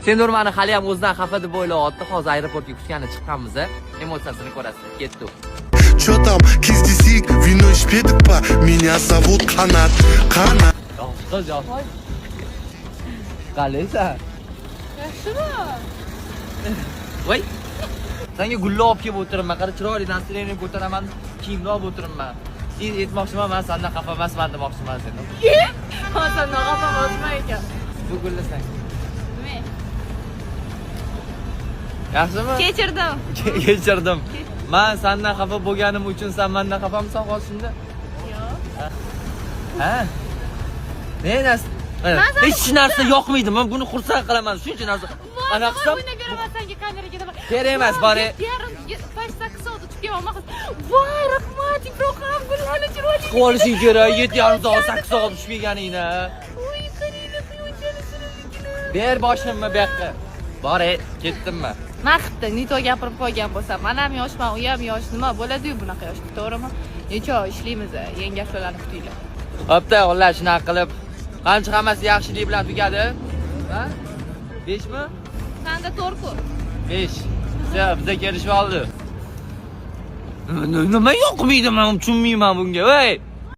Senur mani hali ham o'zidan xafa deb o'ylayapti. Hozir aeroportga kutgani chiqqanmiz. Emotsiyasini ko'rasiz. Ketdi. Чё там, кездесейік, вино ішпедік па? Меня зовут Қанат, Қанат. Yosh qiz, yosh. Qalaysan? Yaxshimi? Voy. Senga gullar olib kelib o'tiribman. Qara, chiroyli настроение ko'taraman, kiyimni olib o'tiribman. Sen aytmoqchiman, man sendan xafa emasman demoqchiman seni. Man sendan xafa emasman ekan. Bu gullar senga. Nima? Yaxshimi? Kechirdim. Kechirdim. Man sendan xafa bo'lganim uchun sen mendan xafamisan hozir shunda? Yo'q. Ha? Ne narsa? Man seni Hech narsa yoqmaydi. Men buni xursand qilaman. Shuncha narsa. Ana qilsam o'ynab beraman senga kameraga nima. Kerak emas, bor. Yarim 8 soat uchib kelyapman. Voy, rahmat, Ibrohim, gullarni chiroyli. Chiqib olishing kerak. 7,5 soat, 8 soat uchib kelganingni. Voy, qaranglar, quyonchani shirinligini. Ber boshimni bu yoqqa. Bor, ketdimmi? Naqdda не то gapirib qo'ygan bo'lsam, man ham yoshman, u ham yosh, nima bo'ladi-yu bunaqa yoshda, to'g'rimi? Necha ishlaymiz, yangi haftalarni kutinglar. Bo'pti, xullas shunaqa qilib qancha hammasi yaxshilik bilan tugadi. Ha? 5 mi? Sanda 4-ku. 5. Biza biza kelishib oldi. Nima yoqmaydi, men tushunmayman bunga. Voy.